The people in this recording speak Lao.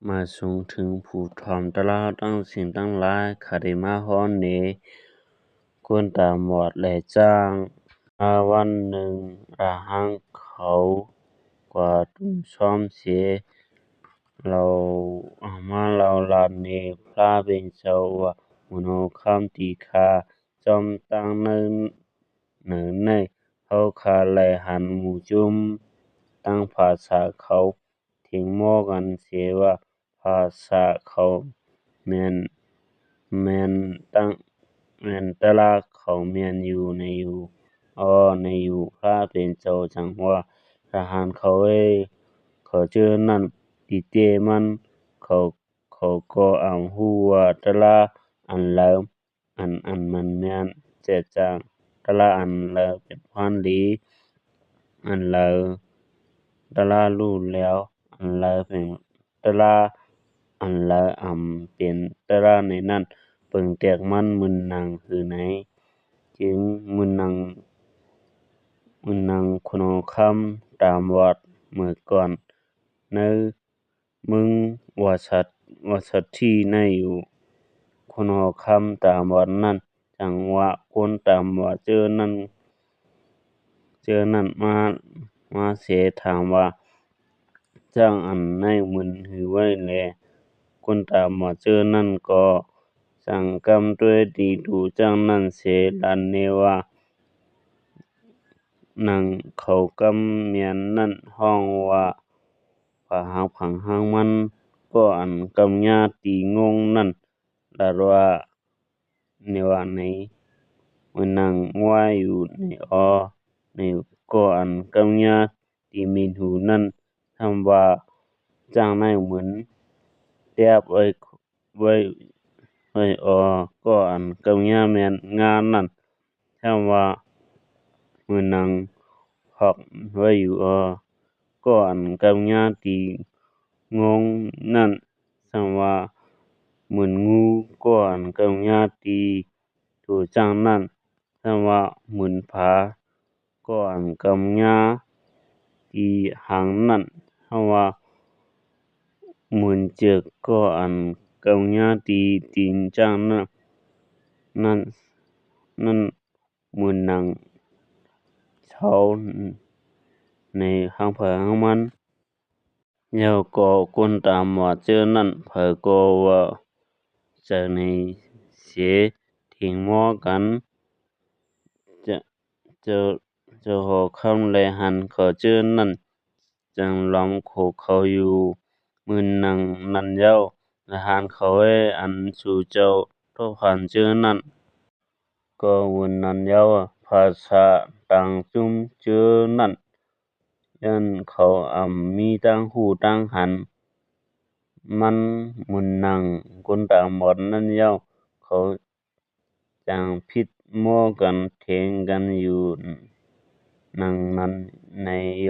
ມາສູງເຖິງຜູ້ທ່ອມຕະລາທັງສິ້ນທັງຫຼາຍ, ຂ້າໄດ້ມາຮອນເນ ຄົນຕາບອດ ແລະ ຊ້າງ. ມາວັນໜຶ່ງ, ລະຫັນເຂົາກວາດຕຸ້ມຊອມເສ, ລາວມາເລົ່າລານເນພະເປັນເຈົ້າວ່າ, ໝູນຫົວຄຳທີ່ຂ້າຈອມຕັ້ງເນີນເນີນໃນ, ເຮົາຂ້າໄລ່ຫັນໝູ່ຈຸ່ມ, ຕັ້ງພາສາເຂົາ ຖຽງມໍກັນເສວ່າ ພາສາເຂົາແມ່ນ, ແມ່ນຕັ້ງ, ແມ່ນຕະລາເຂົາແມ່ນຢູ່ໃນຢູ່, ອໍ ໃນຢູ່. ພະເປັນເຈົ້າຈັ່ງວ່າ, ລະຫັນເຂົາເອີຍ, ເຂົາເຈີນັ້ນຕິເຕມັນ, ເຂົາ, ເຂົາກໍອາດຮູ້ວ່າຕະລາອັນລາວ ອັນ, ອັນມັນແມ່ນແຈກຈາງ, ຕະລາອັນລາວເປັນພານດີ, ອັນລາວຕະລາຮູ້ແລ້ວ, ອັນລາວເປັນຕະລາ, ອັນລາວອຳເປັນຕະລາໃນນັ້ນ, ເບິ່ງແຕກມັນໝື່ນໜັງຄືໃນ, ຈຶ່ງໝື່ນໜັງ, ໝື່ນໜັງຄົນຫົວຄຳຕາບອດເມື່ອກ່ອນໃນ ເມືອງວາສັດ, ວາສັດທີ່ໃນຢູ່ຄົນຫົວຄຳຕາບອດນັ້ນ, ຈັ່ງວ່າຄົນຕາບອດເຈີນັ້ນ, ເຈີນັ້ນມາ, ມາເສຖາມວ່າ, ຈ້າງອັນໃນໝື່ນຫືໄວ້ແລ? ຄົນຕາບອດເຈີນັ້ນກໍສັ່ງກຳດ້ວຍຕີຕູຈ້າງນັ້ນເສ, ລານເນວ່າ ໜັງເຂົາກຳແມ່ນນັ້ນຮ້ອງວ່າ ພາຫາກຜັງຫາກມັນ, ກໍອັນກຳຍາຕີງົງນັ້ນລາດວ່າ ເນວ່າໃນ, ໝື່ນໜັງວ່າຢູ່ໃນອໍ, ໃນກໍອັນກຳຍາຕີມີນຫູນັ້ນ, ທຳວ່າຈ້າງໃນໝື່ນແຕບໄວ້ ໄວ້, ໄວ້ ອໍ ກໍອັນກຳຍາແມ່ນງານັ້ນ, ທຳວ່າໝື່ນໜັງຮອກໄວ້ຢູ່ ອໍ ກໍອັນກຳຍາຕີງົງນັ້ນ, ທຳວ່າໝື່ນງູ ກໍອັນກຳຍາຕີໂຕຈ້າງນັ້ນ, ທຳວ່າໝື່ນຜາ ກໍອັນກຳຍາຕີຫາງນັ້ນ, ຫາກວ່າໝື່ນເຈີກ ກໍອັນກຳຍາຕີຕີນຊ້າງນັ້ນ, ນັ້ນ, ນັ້ນໝື່ນໜັງເຊົາໃນຫາງໃຜຫາງມັນ. ແລ້ວກໍຄົນຕາບອດເຈີນັ້ນ ໃຜກໍເວົ້າໃສ່ໃນເສ ຖຽງມໍກັນ. ເຈົ້າ ເຈົ້າ ເຈົ້າຫໍຄຳແລຫັນເຂົາເຈີນັ້ນ ຈັ່ງລຳໂຂເຂົາຢູ່. ໝື່ນໜັງນັ້ນເຍົາ ລະຫັນເຂົາເອີຍ ອັນສູ່ເຈົ້າໂທຜ່ານເຈີນັ້ນ ກໍຫວືນນັ້ນເຍົາ ພາສາຕ່າງຈຸ່ມເຈີນັ້ນ ຢ້ານເຂົາອຳມີຕາງຮູ້ຕາງຫັນ ມັນໝື່ນໜັງຄົນຕາບອດນັ້ນເຍົາ ເຂົາຈັ່ງຜິດມໍກັນ ຖຽງກັນຢູ່ໜັງນັ້ນໃນໂຍ.